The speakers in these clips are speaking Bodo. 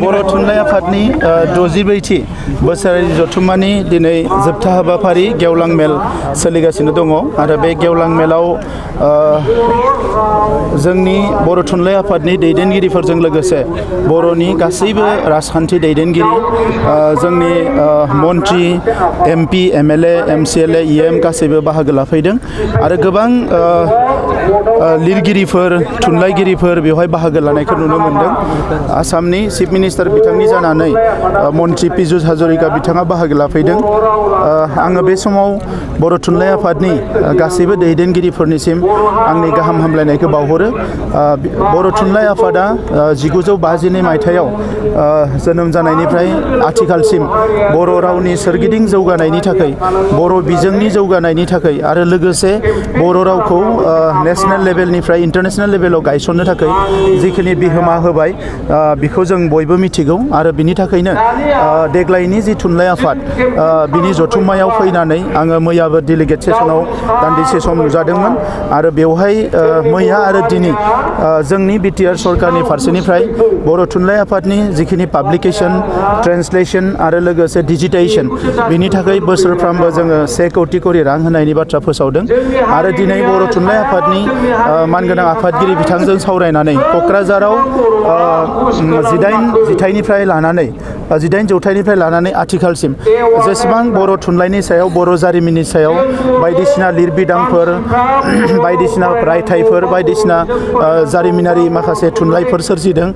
बर' थुनलाइ आफादनि 60थि बोसोरारि जथुम्मानि दिनै जोबथा हाबाफारि गेवलां मेल सोलिगासिनो दङ आरो बे गेवलां मेलाव जोंनि बर' थुनलाइ आफादनि दैदेनगिरिफोरजों लोगोसे बर'नि गासैबो राजखान्थि दैदेनगिरि जोंनि मन्त्रि MP MLA MCLA EM गासैबो बाहागो लाफैदों आरो गोबां लिरगिरिफोर थुनलाइगिरिफोर बेवहाय बाहागो लानायखौ नुनो मोनदों। आसामनि चिफ मिनिस्टार बिथांनि जानानै मन्त्रि पीयूष हाजरिका बिथाङा बाहागो लाफैदों। आङो बे समाव बर' थुनलाइ आफादनि गासैबो दैदेनगिरिफोरनिसिम आंनि गाहाम हामलायनायखौ बावहरो। बर' थुनलाइ आफादा 1952 मायथाइयाव जोनोम जानायनिफ्राय आथिखालसिम बर' रावनि सोरगिदिं जौगानायनि थाखाय बर' बिजोंनि जौगानायनि थाखाय आरो लोगोसे बर' रावखौ नेशनेल लेभेलनिफ्राय इन्टारनेशनेल लेभेलाव गायसननो थाखाय जिखिनि बिहोमा होबाय बेखौ जों बयबो मिथिगौ आरो बिनि थाखायनो देग्लायनि जि थुनलाइ आफाद बिनि जथुम्मायाव फैनानै आङो मैयाबो डेलिगेट सेसनाव दान्दिसे सम नुजादोंमोन आरो बेवहाय मैया आरो दिनै जोंनि BTR सरकारनि फारसेनिफ्राय बर' थुनलाइ आफादनि जिखिनि पाब्लिकेशन ट्रेन्सलेशन आरो लोगोसे डिजिटाइजेशन बिनि थाखाय बोसोरफ्रामबो जोङो 1 कौटि करि रां होनायनि बाथ्रा फोसावदों आरो दिनै बर' थुनलाइ आफादनि मानगोनां आफादगिरि बिथांजों सावरायनानै क'क्राझाराव 18 जौथाइनिफ्राय लानानै आथिखालसिम जेसेबां बर' थुनलाइनि सायाव बर' जारिमिननि सायाव बायदिसिना लिरबिदांफोर बायदिसिना रायथाइफोर बायदिसिना जारिमिनारि माखासे थुनलाइफोर सोरजिदों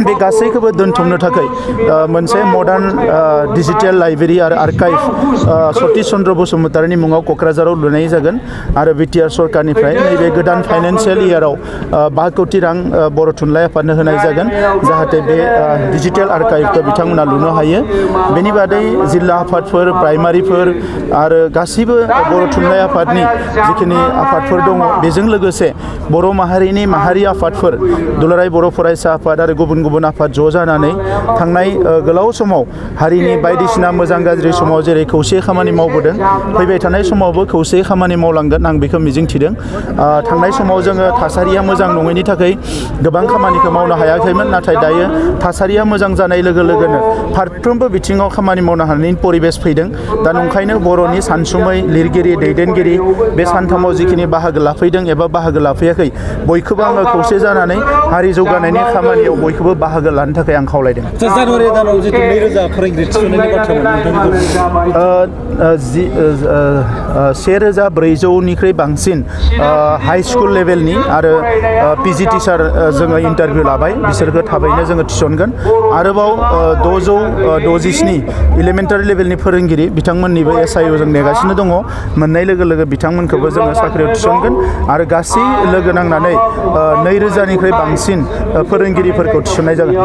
बे गासैखौबो दोनथुमनो थाखाय मोनसे मडार्न डिजिटेल लाइब्रेरि आरो आर्काइभ सतीश चन्द्र बसुमतारिनि मुङाव क'क्राझाराव लुनाय जागोन आरो BTR सरकारनिफ्राय नैबे गोदान फाइनान्सियेल इयाराव 5 कौटि रां बर' थुनलाइ आफादनो होनाय जागोन जाहाथे बे डिजिटेल आर्काइभखौ बिथांमोना लुनो हायो। बेनि बादै जिल्ला आफादफोर प्राइमारिफोर आरो गासैबो बर' थुनलाइ आफादनि जिखिनि आफादफोर दङ बेजों लोगोसे बर' माहारिनि माहारि आफादफोर दुलाराय बर' फरायसा आफाद आरो गुबुन गुबुन आफाद ज' जानानै थांनाय गोलाव समाव हारिनि बायदिसिना मोजां गाज्रि समाव जेरै खौसे खामानि मावबोदों फैबाय थानाय समावबो खौसे खामानि मावलांगोन आं बेखौ मिजिंथिदों। थांनाय समाव जोङो थासारिया मोजां नङैनि थाखाय गोबां खामानिखौ मावनो हायाखैमोन नाथाय दायो थासारिया मोजां जानाय लोगो लोगोनो फारफ्रोमबो बिथिङाव खामानि मावनो हानायनि परिबेस फैदों। दा नंखायनो बर'नि सानसुमै लिरगिरि दैदेनगिरि बे सानथामाव जिखिनि बाहागो लाफैदों एबा बाहागो लाफैयाखै बयखौबो आङो खौसे जानानै हारि जौगानायनि खामानियाव बयखौबो बाहागो लानो थाखाय आं खावलायदों। जानुवारि दानाव जितु 2000 फोरोंगिरि थिसननायनि बाथ्रामोन 1400निख्रुइ बांसिन हाई स्कुल लेभेलनि आरो PG टिचार जोङो इन्टारभिउ लाबाय बिसोरखौ थाबैनो जोङो थिसनगोन। आरोबाव 667 इलिमेन्टारि लेभेलनि फोरोंगिरि बिथांमोननिबो SIO जों नेगासिनो दङ। मोननाय लोगो लोगो बिथांमोनखौबो जोङो साख्रियाव थिसनगोन आरो गासै लोगो नांनानै 2000निख्रुइ बांसिन फोरोंगिरिफोरखौ थिसननाय जागोन।